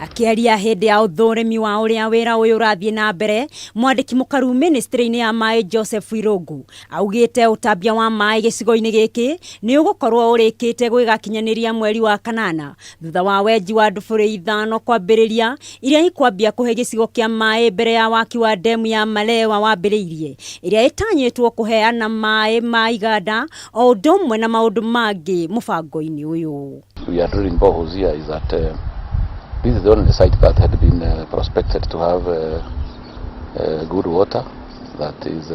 Akĩaria hĩndĩ ya ũthũrimi wa ũrĩa wĩra ũyũ ũrathiĩ na mbere, mwandĩki mũkaru ministry-inĩ ya maĩ Joseph Irũngũ augĩte ũtambia wa maĩ gĩcigo-inĩ gĩkĩ nĩ ũgũkorwo ũrĩkĩte gwĩgakinyanĩria mweri wa kanana thutha wa wenji wa ndubũrĩ ithano kwambĩrĩria iria ikwambia kũhe gĩcigo kĩa maĩ mbere ya waki wa ndemu ya Malewa wambĩrĩirie ĩrĩa ĩtanyĩtwo kũheana maĩ ma iganda o ũndũ ũmwe na maũndũ mangĩ mũbango-inĩ ũyũ. We are drilling boreholes here is that this is the only site that had been prospected to have good water that is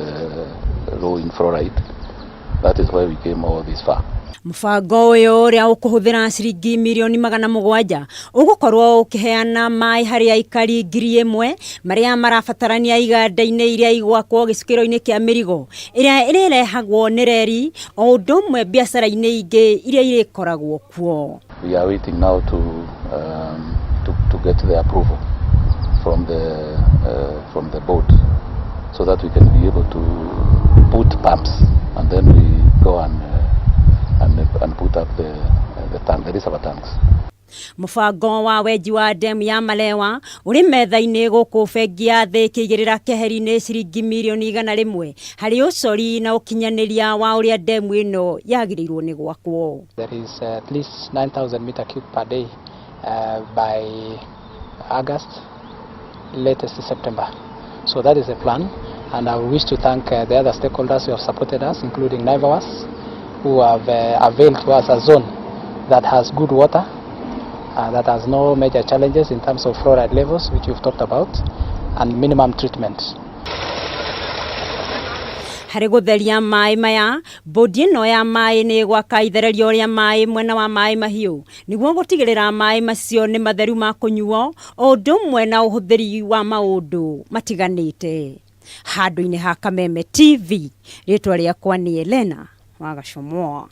low in fluoride. That is why we came all this far. Mũbango ũyũ ũrĩa ũkũhũthĩra ciringi mirioni 700 ũgũkorwo ũkĩheana maĩ harĩ aikari 1,000 marĩa marabatarania iganda-inĩ iria igwakwo gĩcukĩro-inĩ kĩa mĩrigo ĩrĩa ĩrĩrehagwo nĩ reri o ũndũ ũmwe biacara-inĩ ingĩ iria irĩkoragwo kuo. We are waiting now to get the approval from the board so that we can be able to put pumps and then we go and put up the tank, the reservoir tanks. Mũbango wa wenji wa ndemu ya Malewa ũrĩ metha-inĩ gũkũ bengi ya thĩ ĩkĩigĩrĩra keheri-inĩ ciringi mirioni 100 harĩ ũcori na ũkinyanĩria wa ũrĩa ndemu ĩno yagĩrĩirwo nĩ gwakwo. There is at least 9,000 meter cube per day by August, latest September. So that is the plan, and I wish to thank the other stakeholders who have supported us, including Naivas, who have availed to us a zone that has good water, that has no major challenges in terms of fluoride levels, which you've talked about, and minimum treatment. Harĩ gũtheria maĩ maya, bodi ĩno ya maĩ nĩ gwaka ithererio rĩa maĩ mwena wa Maĩ Mahiũ nĩguo gũtigĩrĩra maĩ macio nĩ matheru ma kũnyuo o ũndũ ũmwe na ũhũthĩri wa maũndũ matiganĩte. Handũ-inĩ ha Kameme TV, rĩtwa rĩakwa nĩ Elena Wagacomoa.